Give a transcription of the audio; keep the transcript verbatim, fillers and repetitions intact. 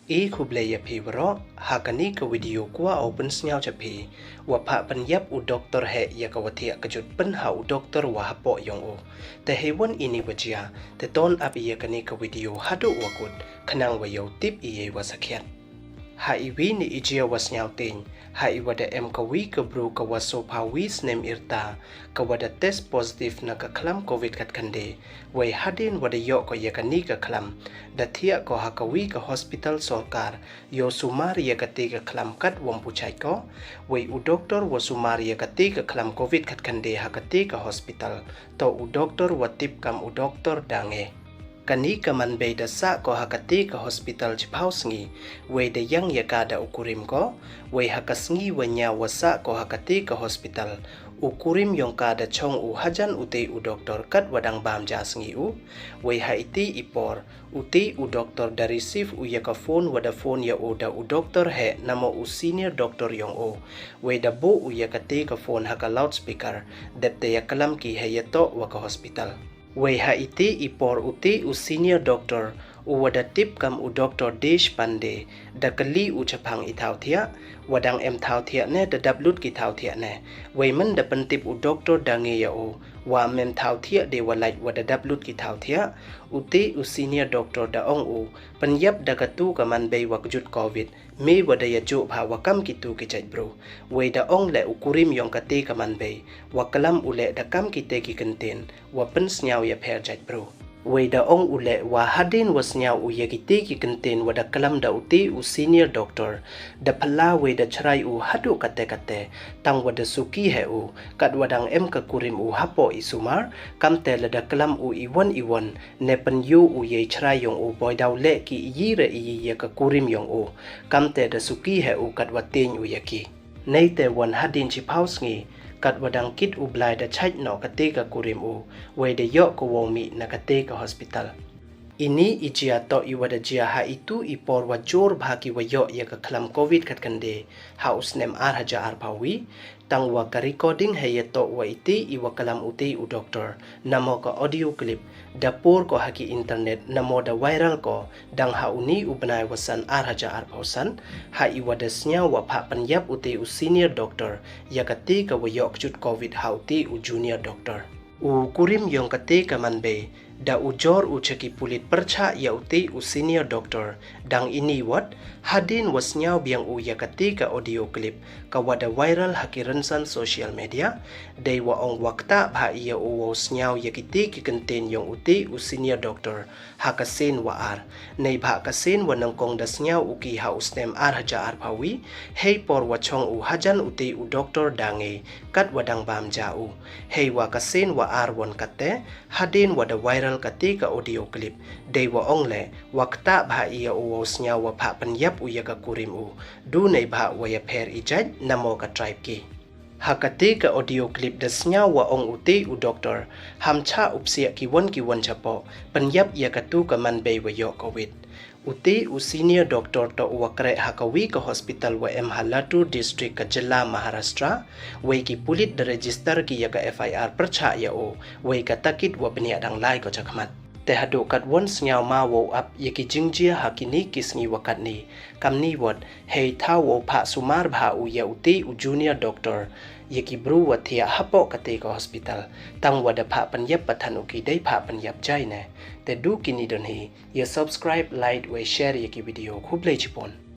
I khublei ya phi waroh, ha kani ka video kwah o pynsnyaw cha phi, wa phah pynyap u doktor heh ya ka wa thiah kjut pyn ha u doktor wa hapoh yong o. Te heiwon ini wa jia, te ton ap ya kani ka video haduh wa kut, khnang wa yoh tip i ya wa sakhiat. Ha iwi ni i jia wa snyawteng, ha iwa da em kawi ka bru ka wa soophaw wi snem yrta, ka wa da test positive na ka khlam covid khatkhyndai, wei hadien wa da yoh ko ya kani ka khlam, da thiah ko ha kawi ka hospital sorkar, yow sumar ya kate ka khlam kat wam puchai ko, wei u doktor wa sumar ya kate ka khlam covid khatkhyndai ha kate ka hospital, to u doktor wa tip kam u doktor Dange. Kani ka manbei da sah ko ha kate ka hospital chiphaw sngi, wei da yang ya ka da u kurim ko, wei ha ka sngi wa nyaw wa sah ko ha kate ka hospital, u kurim yong ka da chong u hajan ute u doktor kat wa dang bam ja sngi u, wei ha ite i por, ute u doktor da receive u ya ka phone wa da phone ya o da u doktor heh namo u senior doktor yong o, wei da buh u ya kate ka phone ha ka loudspeaker, dep te ya klam ki heh ya toh wa ka hospital. Wei ha ite i por ute u senior doktor, u wa da tip kam u doktor Deshpande, da kylli u chaphang i thaw thiah, wa dang em thaw thiah ne da dap lut ki thaw thiah ne. Wei man da pyntip u doktor Dange ya o, wa mem thaw thiah de wa lait wa da dap lut ki thaw thiah, ute u senior doktor da ong u, pynyap da katu ka manbei wa kjut covid, me wa da ya juh bha wa kam kitu ki jait bru. Wei da ong le u kurim yong kate ka manbei, wa klam u le da kam kite ki kyntien, wa pynsnyaw ya pher jait bru. Wei da ong u le wa hadien wa snyaw u ya kite ki kyntien wa da klam da ute u senior doktor, da phylla wei da chrai u haduh kate kate, tang wa da suki heh u, kat wa dang em ka kurim u hapoh i sumar, kamte la da klam u iwon iwon, ne pynyoh u ya i chrai yong u boi daw le ki iyi re iyi ya ka kurim yong u, kamte da suki heh u kat wa tieng u ya ki. Neite won hadien chiphaw sngi, kat wa dang kit u blai da chait noh kate ka kurim u, wei da yoh ka wow mih na kate ka hospital. Ini i jia toh i wa da jia ha itu i por wa jur bha ki wa yoh ya ka khlam covid khatkhyndai, ha u snem ar hajar arphaw wi, tang wa ka recording heh ya toh wa ite i wa klam ute u doktor, namo ka audio clip, da por ko ha ki internet, namo da viral ko, dang ha uni u bnai wa san ar hajar arphaw san, ha i wa da snyaw wa phah pynyap ute u senior doktor, ya kate ka wa yoh kjut covid ha ute u junior doktor. U kurim yong kate ka manbei, da ujor u cha ki pulit pyrchah ya ute u senior doktor, dang ini wat, hadien wa snyaw biang u ya kate ka audio clip, ka wa da viral ha ki rynsan social media, dei wa ong wa ktah bha i ya u wow snyaw ya kite ki kyntien yong ute u senior doktor, ha ka sien wa ar. Neibhah ka sien wa nyngkong da snyaw u ki ha u snem ar hajar arphaw wi, hei por wa chong u hajan ute u doktor Dange, kat wa dang bam ja u. Hei wa ka sien wa ar won kate, hadien wa da viral kate ka audio clip, dei wa ong le, wa ktah bha i ya u wow snyaw wa phah pynyap u ya ka kurim u, du neibhah wa ya pher i jait, namo ka tribe ki. Ha kate ka audio clip da snyaw wa ong ute u doktor, ham chah u psiah ki won ki won chapoh, pynyap ya katu ka manbei wa yoh covid. Ute u senior doktor toh u wa kreh ha kawi ka hospital wa em ha Latur district ka jylla Maharashtra, wei ki pulit da register ki ya ka F I R pyrchah ya u, wei ka takit wa bniah dang lai ko chakhmat. Te haduh katwon snyaw ma wow ap ya ki jingjia ha kini ki sngi wa katni, kamni wat, hei thaw wow phah sumar bha u ya ute u junior doktor, ya ki bru wa thiah hapoh kate ka hospital, tang wa da phah pynyap pathan u ki dei phah pynyap jai ne. Te du kini don hi, ya subscribe, like, wei share ya ki video, khublei chibun.